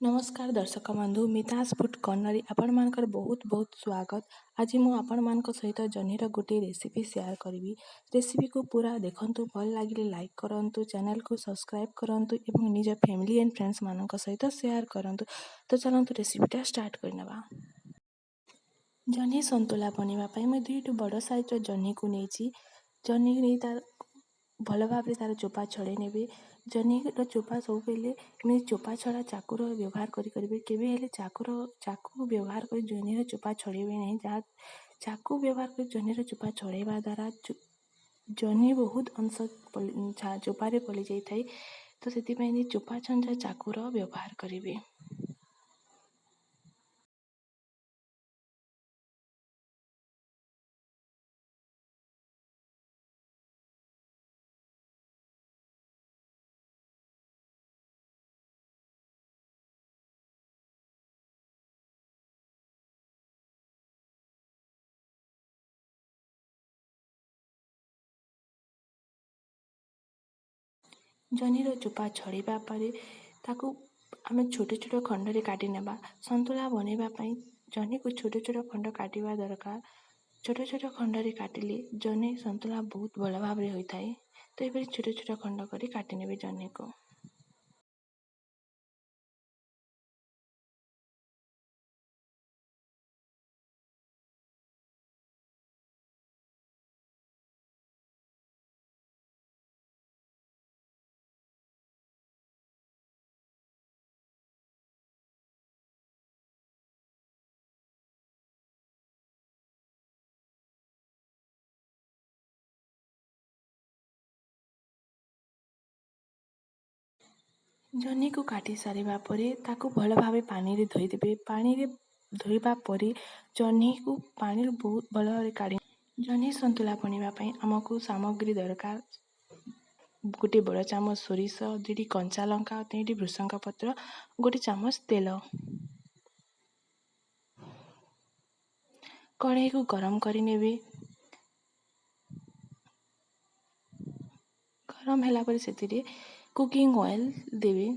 ନମସ୍କାର ଦର୍ଶକ ବନ୍ଧୁ, ମିତାସ୍ ଫୁଡ଼୍ କର୍ଣ୍ଣରରେ ଆପଣମାନଙ୍କର ବହୁତ ବହୁତ ସ୍ୱାଗତ। ଆଜି ମୁଁ ଆପଣମାନଙ୍କ ସହିତ ଜହ୍ନିର ଗୋଟିଏ ରେସିପି ସେୟାର କରିବି। ରେସିପିକୁ ପୁରା ଦେଖନ୍ତୁ, ଭଲ ଲାଗିଲେ ଲାଇକ୍ କରନ୍ତୁ, ଚ୍ୟାନେଲକୁ ସବସ୍କ୍ରାଇବ୍ କରନ୍ତୁ ଏବଂ ନିଜ ଫ୍ୟାମିଲି ଆଣ୍ଡ ଫ୍ରେଣ୍ଡସ୍ମାନଙ୍କ ସହିତ ସେୟାର କରନ୍ତୁ। ତ ଚାଲନ୍ତୁ ରେସିପିଟା ଷ୍ଟାର୍ଟ କରିନେବା। ଜହ୍ନି ସନ୍ତୁଳା ବନେଇବା ପାଇଁ ମୁଁ ଦୁଇଟି ବଡ଼ ସାଇଜ୍ର ଜହ୍ନିକୁ ନେଇଛି। ଜହ୍ନି ନେଇ ତାର ଭଲ ଭାବରେ ତାର ଚୋପା ଛଡ଼େଇ ନେବେ। ଜହ୍ନିର ଚୋପା ସବୁବେଳେ ଏମିତି ଚୋପା ଛଡ଼ା ଚାକୁର ବ୍ୟବହାର କରି କରିବେ। କେବେ ହେଲେ ଚାକୁ ବ୍ୟବହାର କରି ଜହ୍ନିର ଚୋପା ଛଡ଼େଇବେ ନାହିଁ। ଯାହା ଚାକୁ ବ୍ୟବହାର କରି ଜହ୍ନିର ଚୋପା ଛଡ଼େଇବା ଦ୍ୱାରା ଜହ୍ନି ବହୁତ ଅଂଶ ଚୋପାରେ ପଲିଯାଇଥାଏ। ତ ସେଥିପାଇଁ ଚୋପା ଛଞ୍ଚା ଚାକୁର ବ୍ୟବହାର କରିବେ। ଜହ୍ନିର ଚୋପା ଛଡ଼େଇବା ପରେ ତାକୁ ଆମେ ଛୋଟ ଛୋଟ ଖଣ୍ଡରେ କାଟି ନେବା। ସନ୍ତୁଳା ବନେଇବା ପାଇଁ ଜହ୍ନିକୁ ଛୋଟ ଛୋଟ ଖଣ୍ଡ କାଟିବା ଦରକାର। ଛୋଟ ଛୋଟ ଖଣ୍ଡରେ କାଟିଲେ ଜହ୍ନି ସନ୍ତୁଳା ବହୁତ ଭଲ ଭାବରେ ହୋଇଥାଏ। ତ ଏପରି ଛୋଟ ଛୋଟ ଖଣ୍ଡ କରି କାଟି ନେବେ ଜହ୍ନିକୁ। ଜହ୍ନିକୁ କାଟି ସାରିବା ପରେ ତାକୁ ଭଲ ଭାବେ ପାଣିରେ ଧୋଇଦେବେ। ପାଣିରେ ଧୋଇବା ପରେ ଜହ୍ନିକୁ ପାଣିରୁ ବହୁତ ଭଲ ଭାବରେ କାଢ଼ି। ଜହ୍ନି ସନ୍ତୁଳା ବନେଇବା ପାଇଁ ଆମକୁ ସାମଗ୍ରୀ ଦରକାର ଗୋଟେ ବଡ଼ ଚାମଚ ସୋରିଷ, 2ଟି କଞ୍ଚା ଲଙ୍କା, 3ଟି ଭୃସଙ୍ଗ ପତ୍ର, ଗୋଟେ ଚାମଚ ତେଲ। କଢ଼େଇକୁ ଗରମ କରିନେବେ। ଗରମ ହେଲା ପରେ ସେଥିରେ କୁକିଂ ଅଏଲ୍ ଦେବେ।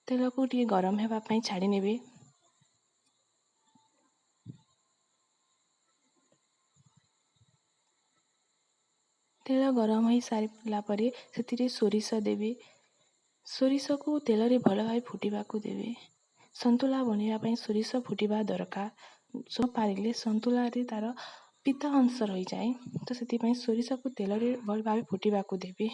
ତେଲକୁ ଟିକେ ଗରମ ହେବା ପାଇଁ ଛାଡ଼ି ନେବେ। ତେଲ ଗରମ ହୋଇସାରିଲା ପରେ ସେଥିରେ ସୋରିଷ ଦେବେ। ସୋରିଷକୁ ତେଲରେ ଭଲ ଭାବେ ଫୁଟିବାକୁ ଦେବେ। ସନ୍ତୁଳା ବନେଇବା ପାଇଁ ସୋରିଷ ଫୁଟିବା ଦରକାର। ପାରିଲେ ସନ୍ତୁଳାରେ ତାର ପିତା ଅଂଶ ରହିଯାଏ, ତ ସେଥିପାଇଁ ସୋରିଷକୁ ତେଲରେ ଭଲ ଭାବେ ଫୁଟିବାକୁ ଦେବେ।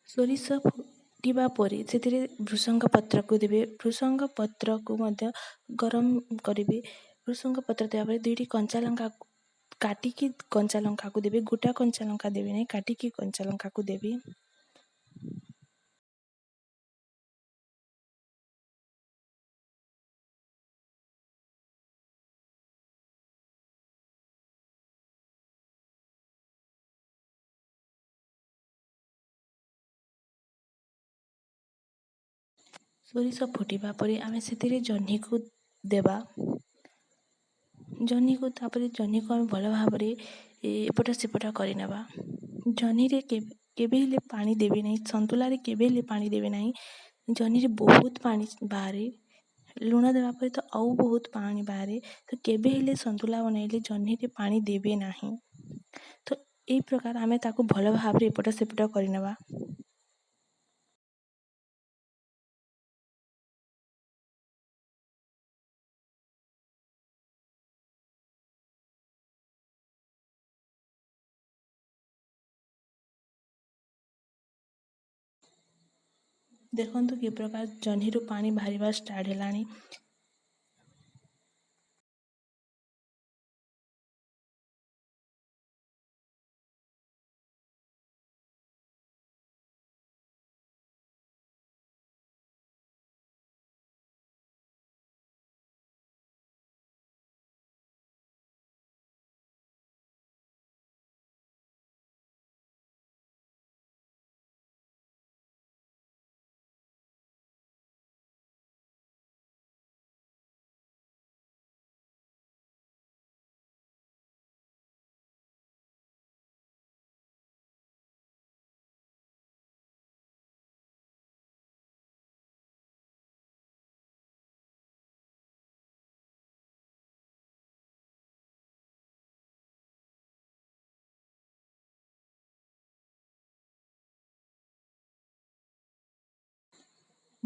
ସୋରିଷ ଫୁଟିବା ପରେ ସେଥିରେ ଭୃସଙ୍ଗ ପତ୍ରକୁ ଦେବେ। ଭୃସଙ୍ଗ ପତ୍ରକୁ ମଧ୍ୟ ଗରମ କରିବେ। ଭୃସଙ୍ଗ ପତ୍ର ଦେବା ପରେ 2ଟି କଞ୍ଚା ଲଙ୍କା କାଟିକି କଞ୍ଚା ଲଙ୍କାକୁ ଦେବେ। ଗୋଟା କଞ୍ଚା ଲଙ୍କା ଦେବେ ନାହିଁ, କାଟିକି କଞ୍ଚା ଲଙ୍କାକୁ ଦେବେ। ସୋରିଷ ଫୁଟିବା ପରେ ଆମେ ସେଥିରେ ଜହ୍ନିକୁ ଦେବା। ତାପରେ ଜହ୍ନିକୁ ଆମେ ଭଲ ଭାବରେ ଏପଟ ସେପଟ କରିନେବା। ଜହ୍ନିରେ କେବେ ହେଲେ ପାଣି ଦେବେ ନାହିଁ। ସନ୍ତୁଳାରେ କେବେ ହେଲେ ପାଣି ଦେବେ ନାହିଁ। ଜହ୍ନିରେ ବହୁତ ପାଣି ବାହାରେ। ଲୁଣ ଦେବା ପରେ ତ ଆଉ ବହୁତ ପାଣି ବାହାରେ। ତ କେବେ ହେଲେ ସନ୍ତୁଳା ବନେଇଲେ ଜହ୍ନିରେ ପାଣି ଦେବେ ନାହିଁ। ତ ଏଇ ପ୍ରକାର ଆମେ ତାକୁ ଭଲ ଭାବରେ ଏପଟ ସେପଟ କରିନେବା। ଦେଖନ୍ତୁ କି ପ୍ରକାର ଜହ୍ନିରୁ ପାଣି ବାହାରିବା ଷ୍ଟାର୍ଟ ହେଲାଣି।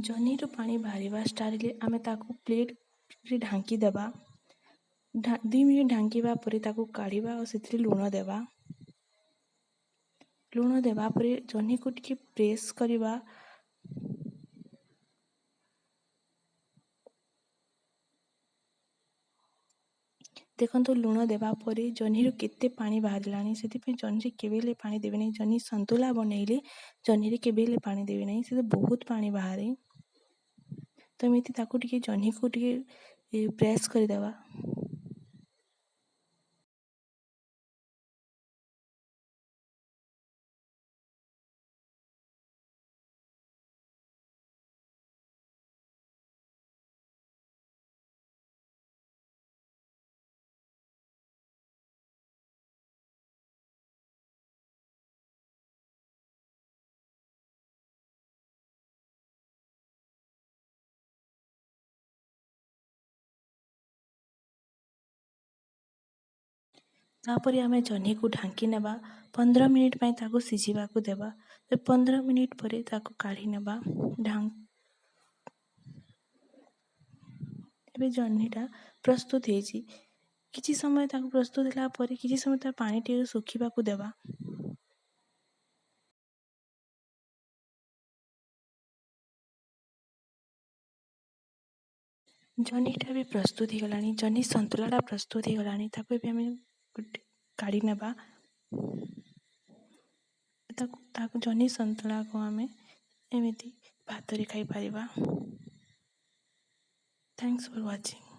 ଜହ୍ନିରୁ ପାଣି ବାହାରିବା ଷ୍ଟାର୍ଟ ହେଲେ ଆମେ ତାକୁ ପ୍ଲେଟ୍ରେ ଢାଙ୍କି ଦେବା। 2 ମିନିଟ୍ ଢାଙ୍କିବା ପରେ ତାକୁ କାଢ଼ିବା ଆଉ ସେଥିରେ ଲୁଣ ଦେବା। ଲୁଣ ଦେବା ପରେ ଜହ୍ନିକୁ ଟିକେ ପ୍ରେସ୍ କରିବା। ଦେଖନ୍ତୁ, ଲୁଣ ଦେବା ପରେ ଜହ୍ନିରୁ କେତେ ପାଣି ବାହାରିଲାଣି। ସେଥିପାଇଁ ଜହ୍ନିରେ କେବେ ହେଲେ ପାଣି ଦେବେ ନାହିଁ। ଜହ୍ନି ସନ୍ତୁଳା ବନେଇଲେ ଜହ୍ନିରେ କେବେ ହେଲେ ପାଣି ଦେବେ ନାହିଁ, ସେଥିରେ ବହୁତ ପାଣି ବାହାରେ। ତ ଏମିତି ତାକୁ ଟିକେ ଜହ୍ନିକୁ ଟିକେ ପ୍ରେସ୍ କରିଦେବା। ତାପରେ ଆମେ ଜହ୍ନିକୁ ଢାଙ୍କି ନେବା, 15 ମିନିଟ୍ ପାଇଁ ତାକୁ ସିଝିବାକୁ ଦେବା। ତ 15 ମିନିଟ୍ ପରେ ତାକୁ କାଢ଼ି ନେବା। ଏବେ ଜହ୍ନିଟା ପ୍ରସ୍ତୁତ ହେଇଛି। କିଛି ସମୟ ତାକୁ ପ୍ରସ୍ତୁତ ହେଲା ପରେ କିଛି ସମୟ ତା ପାଣି ଟିକେ ଶୁଖିବାକୁ ଦେବା। ଜହ୍ନିଟା ବି ପ୍ରସ୍ତୁତ ହେଇଗଲାଣି, ଜହ୍ନି ସନ୍ତୁଳାଟା ପ୍ରସ୍ତୁତ ହେଇଗଲାଣି। ତାକୁ ଏବେ ଆମେ ଗୋଟେ କାଢ଼ି ନେବା। ତାକୁ ଜହ୍ନି ସନ୍ତୁଳାକୁ ଆମେ ଏମିତି ଭାତରେ ଖାଇପାରିବା। Thanks for watching.